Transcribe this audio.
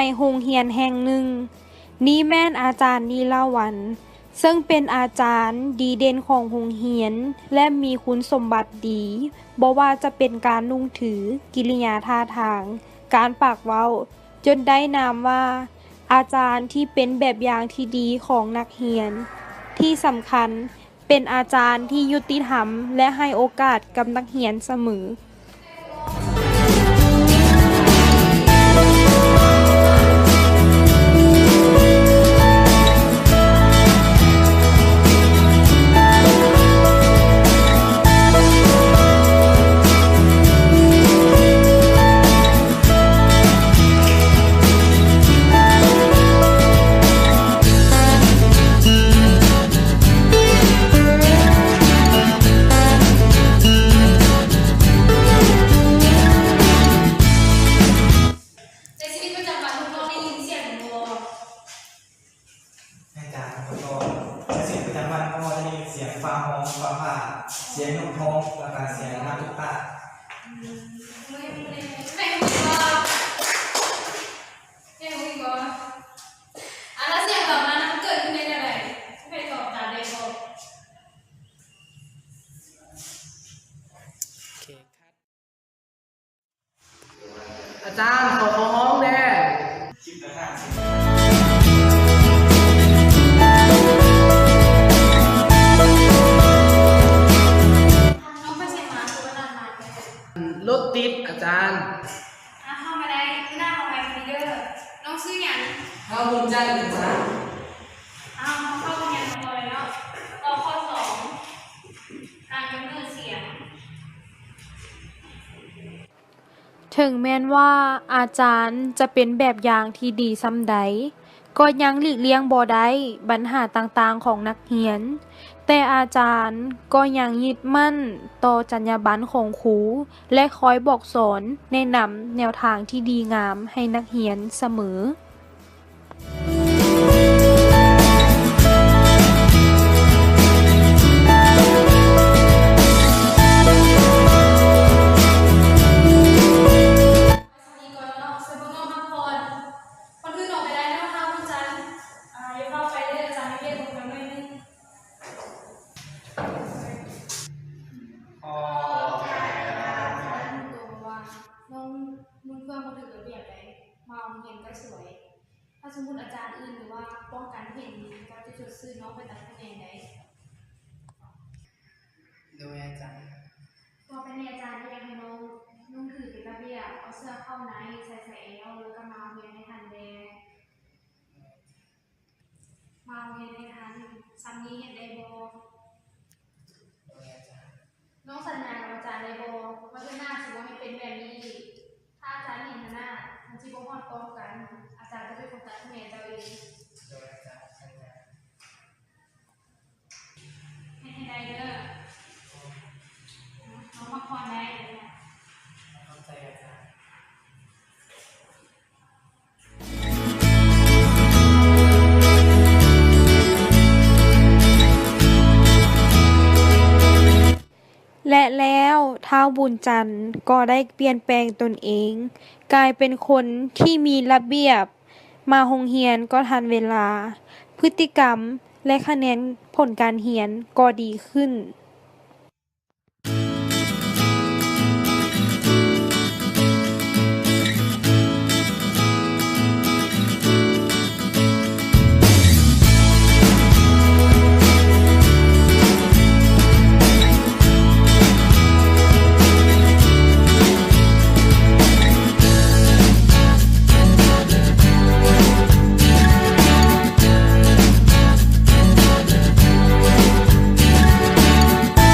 ໃນໂຮງຮຽນແຫ່ງໜຶ່ງ. ນີ້ແມ່ນອາຈານນີລາວັນ ເຊິ່ງເປັນອາຈານດີເດັ່ນຂອງໂຮງຮຽນ ແລະ ມີຄຸນສົມບັດດີ, ບໍ່ວ່າຈະເປັນການນຸ່ງຖື, ກິລິຍາທ່າທາງ, ການປາກເວົ້າ, ຈົນໄດ້ນາມວ່າ ອາຈານທີ່ເປັນແບບຢ່າງທີ່ດີຂອງນັກຮຽນ. ທີ່ສຳຄັນ, ເປັນອາຈານທີ່ຍຸຕິທຳ ແລະ ໃຫ້ໂອກາດກັບນັກຮຽນສະເໝີ. ໃນຊີວິດປະຈຳວັນ ລູກນ້ອງໄດ້ຍິນສຽງບໍ່? ອາຈານ ໃນຊີວິດປະຈຳວັນ ພໍ່ຈະໄດ້ຍິນສຽງຟ້າຮ້ອງ ຟ້າຜ່າ, ສຽງນົກຮ້ອງ ແລ້ວກະສຽງນ້ຳຕົກຕາດ. ອືມ ໃຜຮູ້ບໍ່? ໃຜຮູ້ບໍ່? ອາ ແລ້ວສຽງເຫຼົ່ານັ້ນມັນເກີດຂຶ້ນໄດ້ແນວໃດ? ໃຜຕອບຕາມໄດ້ບໍ່? ອາຈານ ຂໍເຂົ້າຫ້ອງແດ່. ນ້ອງໄປໃສມາ? ຄືວ່ານານມາແທ້. ລົດຕິດອາຈານ. ອ່າ ເຂົ້າມາໄດ້ ໜ້າເຂົ້າມາດີເດີ. ນ້ອງຊື່ຫຍັງ? ເຮົາບຸນຈັນ ອາຈານ. ອ້າວ ເຂົ້າຮຽນມາກ່ອນເນາະ. ຕໍ່ຂໍ້ສອງ ການກຳເນີດສຽງ. ເຖິງແມ່ນວ່າອາຈານຈະເປັນແບບຢ່າງທີ່ດີສ່ຳໃດ, ກໍຍັງຫຼີກລ່ຽງບໍ່ໄດ້ບັນຫາຕ່າງໆຂອງນັກຮຽນ, ແຕ່ອາຈານກໍຍັງຍຶດໝັ້ນຕໍ່ຈັນຍາບັນຂອງຄູ ແລະ ຄອຍບອກສອນແນະນຳແນວທາງທີ່ດີງາມໃຫ້ນັກຮຽນສະເໝີ. ນ້ອງນຸ່ງເຄື່ອງບໍ່ຖືກລະບຽບໃດ ມາໂຮງຮຽນກໍສວຍ. ຖ້າສົມມຸດອາຈານອື່ນ ຫຼືວ່າປ້ອງກັນເຫັນ ເຈົ້າຈະຊົດຊື່ນ້ອງໄປຕາມຂະແໜງໃດ? ໂດຍອາຈານ. ຕໍ່ໄປນີ້ອາຈານກໍຢາກໃຫ້ນ້ອງນຸ່ງຖືເປັນລະບຽບ, ເອົາເສື້ອເຂົ້າໃນ, ໃສ່ສາຍແອວ ແລ້ວກໍມາໂຮງຮຽນໃຫ້ທັນແດ່. ມາໂຮງຮຽນໃຫ້ທັນ. ສ່ຳນີ້ເຮັດໄດ້ບໍ່? ໂດຍອາຈານ. ນ້ອງສັນຍາກັບອາຈານໄດ້ບໍ່ ວ່າເທື່ອໜ້າຊິບໍ່ໃຫ້ເປັນແບບນີ້ອີກ? ຖ້າອາຈານເຫັນຫັ້ນນະ ມັນຊິບໍ່ຮອດປ້ອງກັນ, ອາຈານຈະເປັນຄົນຕັດຂະແໜງເຈົ້າເອງ. ໂດຍອາຈານ ສັນຍາ. ເຮັດໃຫ້ໄດ້ເດີ. ນ້ອງພັກຜ່ອນໄດ້. ຂອບໃຈອາຈານ. ແລະແລ້ວ ທ້າວບຸນຈັນກໍໄດ້ປ່ຽນແປງຕົນເອງ ກາຍເປັນຄົນທີ່ມີລະບຽບ, ມາໂຮງຮຽນກໍທັນເວລາ, ພຶດຕິກຳ ແລະ ຄະແນນຜົນການຮຽນກໍດີຂຶ້ນ.